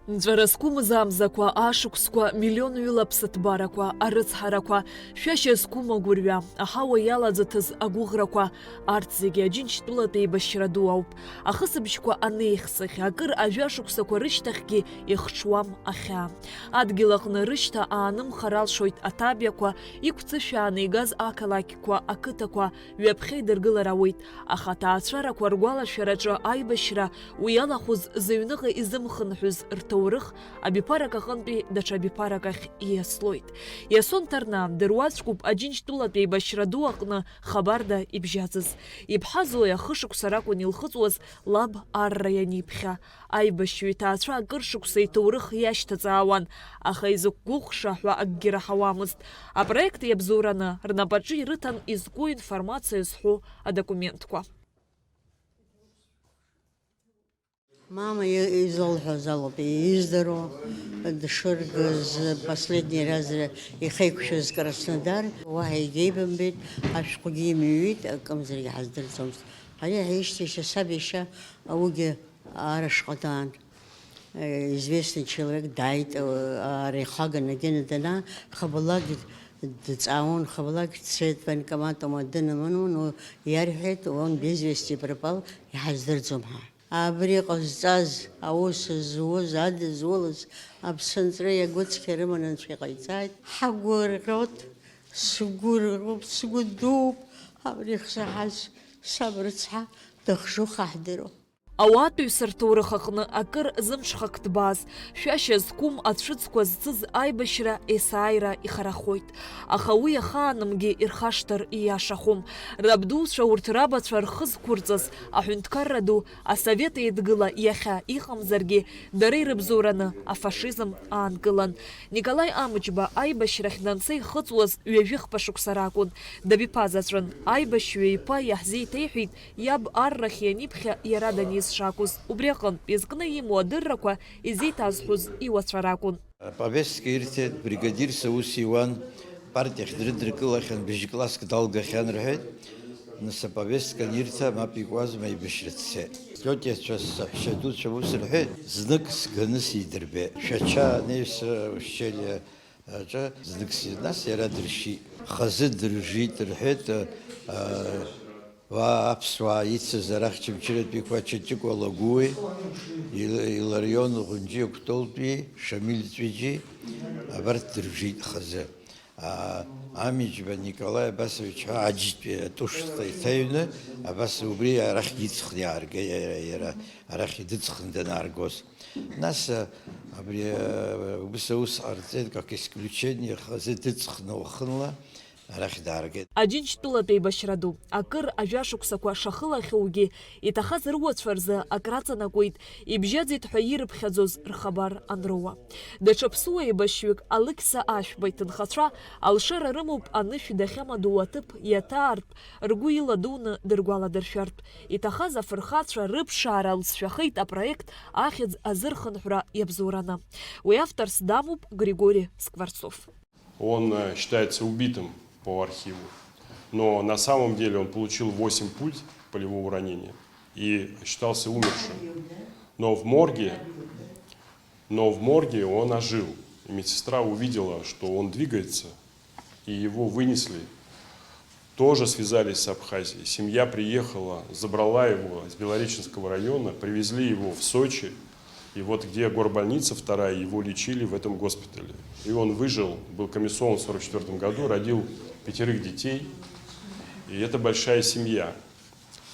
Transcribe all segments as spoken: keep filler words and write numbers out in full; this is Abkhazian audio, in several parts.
Нҵәара зқәымыз амзақәа, ашықәсқәа, миллионҩыла аԥсыҭбарақәа, арыцҳарақәа, шәашьа зқәым агәырҩа, аҳауа иалаӡыҭыз агәыӷрақәа, арҭ зегьы Аџьынџьтәылатә еибашьра ду ауп. Ахысыбжьқәа анеихсыӷь, акыр ажәа шықәсақәа рышьҭахьгьы ихҽуам ахьаа. Адгьыл аҟны рышьҭа аанымхар алшоит аҭабиақәа, иқәцышәааны игаз ақалақьқәа, ақыҭақәа, ҩаԥхьа идыргылар ауеит, аха аҭаацәарақәа ргәалашәараҿы аибашьра уи иалахәыз зыҩныҟа изымхынҳәыз рҭоурых абиԥарак аҟынтәи даҽа биԥарак ахь ииаслоит. Иасон Ҭарна дыруаӡәкуп Аџьынџьтәылатә еибашьра ду аҟны хабарда ибжьаӡыз. Иԥҳа Зоиа хышықәса ракәын илхыҵуаз лаб арра ианиԥхьа. Аибашьҩы иҭаацәа акыр шықәса иҭоурых иашьҭаҵаауан, аха изықәгәыӷша ҳәа акгьы раҳауамызт. Апроект иабзоураны рнапаҿы ирыҭан изку информациа зҳәо адокументқәа. Мама и-, изылҳәоз ауп издыруа, дшыргаз последний раз ихеиқәшәаз Краснодар, уаҳа егьеибамбеит, ашәҟәгьы имыҩит, акымзаргьы ҳаздырӡомызт. Ари ҳишьҭеишьа саб иашьа аугьы Арашҟа даан, э, известный человек дааит, э, ара ихаган агьана дана, хабалак дҵаауан, хабалак дцеит, военкомат аума дынамын, ну, иарҳәеит, он без вести пропал, иҳаздырӡом ҳәа. Абри ҟазҵаз, аус зуаз, адызулаз, аԥсынҵры иагәыцқьа рыманы анцәа иҟаиҵааит. Ҳагәырӷьоит, сгәырӷьоуп, сгәы дууп, абри хсаҳаз саб рыцҳа дыхжу хаҳдыруа. Ауаатәыҩса рҭоурых аҟны акыр зымҽхак ҭбааз, шәашьа зқәым ацәыӡқәа зцыз аибашьра есааира ихарахоит. Аха уи ахаанымгьы ирхашҭыр ииашахом. Рабдуцәа урҭ рабацәа рхы зқәырҵаз аҳәынҭқарра ду, асовет еидгыла иахьа иҟамзаргьы, дара ирыбзоураны афашизм аанкылан. Николаи Амҷба аибашьрахь данца ихыҵуаз ҩажәихԥа шықәса ракәын. Дабиԥазаҵәын, аибашьҩы иԥа иаҳзеиҭеиҳәеит, иаб аррахь ианиԥхьа иара даниз шакәыз. Убри аҟынтә, изкны имоу адыррақәа изеиҭазҳәоз иуацәа ракәын. Аповестка ирҭеит, бригадирс аус иуан, партиахь дрыдыркылахьан, быжь класск далгахьан рҳәеит. Нас аповестка анирҭа, мап икуазма, аибашьра дцеит. Тетиацәа, саҳәшьа дуцәа ус рҳәеит, знык сганы сидырбеит. Шәача анаҩс, ушьчелиа аҿы знык си-, нас иара дыршьит. Хазы дыржит рҳәеит, а, уа аԥсуаа ицыз арахь Чымчыратәиқәа Чачыкәа Лагәуи, Ил-, Иларион Ӷәынџьиа Кәтолтәи, Шамиль Ҵәиџьи, абарҭ дыржит хазы. А, Амиџьба Николаи Абасович ҳәа Аџьтәи атушҭа иҭаҩны, абас убри арахь иҵхны иаарга-, иара, иара арахь дыҵхны данааргоз. Нас, а, абри, а, убыс аус ҟарҵеит, как исключение, хазы дыҵхны уахынла арахь дааргеит. Аџьынџьтәылатә еибашьра ду, акыр ажәашықәсақәа шахылахьоугьы, иҭахаз руацәа рзы акраҵанакуеит, ибжьаӡит ҳәа ирыԥхьаӡоз рхабар анроуа. Даҽа ԥсуа еибашьҩык Алықьса Ашәба иҭынхацәа алшара рымоуп анышә дахьамадоу аҭыԥ иаҭаартә, ргәы иладуны дыргәаладыршәартә. Иҭахаз афырхацәа рыԥшаара лҵшәахеит апроект ахьӡ азырхынҳәра иабзоураны. Уи авторс дамоуп Григорий Скворцов. Он, э, считается убитым по архиву, но на самом деле он получил восемь пуль полевого ранения и считался умершим. Но в морге, но в морге он ожил. И медсестра увидела, что он двигается, и его вынесли. Тоже связались с Абхазией. Семья приехала, забрала его из Белореченского района, привезли его в Сочи. И вот где горбольница вторая, его лечили в этом госпитале. И он выжил, был комиссован в сорок четвёртом году, родил пятерых детей. И это большая семья.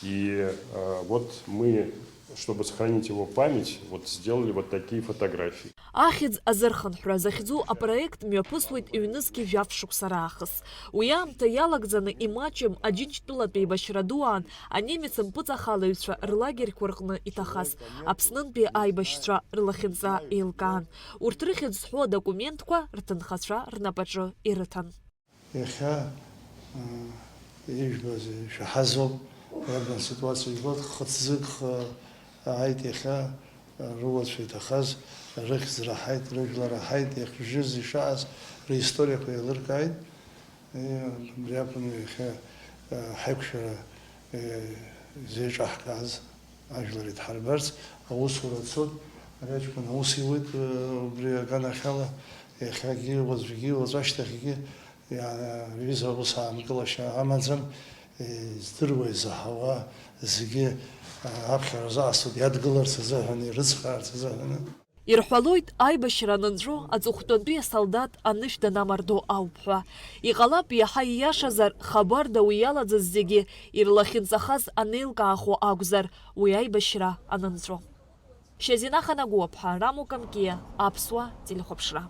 И, э, вот мы, чтобы сохранить его память, вот сделали вот такие фотографии. Ахьӡ азырхынҳәра захьӡу апроект мҩаԥысуеит ҩнызқьи жәаф шықәса раахыс. Уи аамҭа иалагӡаны имаҷым Аџьынџьтәылатә еибашьра ду аан анемец мпыҵахалаҩцәа рлагерьқәа рҟны иҭахаз Аԥснынтәи аибашьцәа рлахьынҵа еилкаан. Урҭ рыхьӡ зҳәо адокументқәа рҭынхацәа рнапаҿы ирыҭан. Иахьа, э, ижәбаз ишәаҳазоуп, иарбан ситуациа жәбоит, хыцзыгх, э, ааит иахьа, э, руацәа иҭахаз, рыхьӡ раҳаит, рыжәла раҳаит, иахьжыз ишааз ристориақәа еилыркааит. Э, абри акәын иахьа, э, ҳаиқәшәара, э, зеиҿаҳкааз. Ажәлар идҳарбарц аусура цоит, Ари аҷкәын аус иуеит, э, убри аганахьала, иахьагьы, уаҵәгьы, уаҵәашьҭахьгьы, иа-, аҩыза аус аанкылашьа амаӡам, э, издыруа, изаҳауа зегьы, э, аԥхьара рзаасҭа дадгыларц азыҳәан, ирыцхраарц азыҳәан. Ирҳәалоит, аибашьра анынҵәо, аҵыхәтәантәи асолдаҭ анышә данамардо ауп ҳәа. Иҟалап, иаҳа ииашазар, хабарда уи иалаӡаз зегьы ирлахьынҵахаз анеилкаахо акәзар, уи аибашьра анынҵәо. Шьазина Ханагәаԥҳа, Рамо Камкиа, Аԥсуа телехәаԥшра.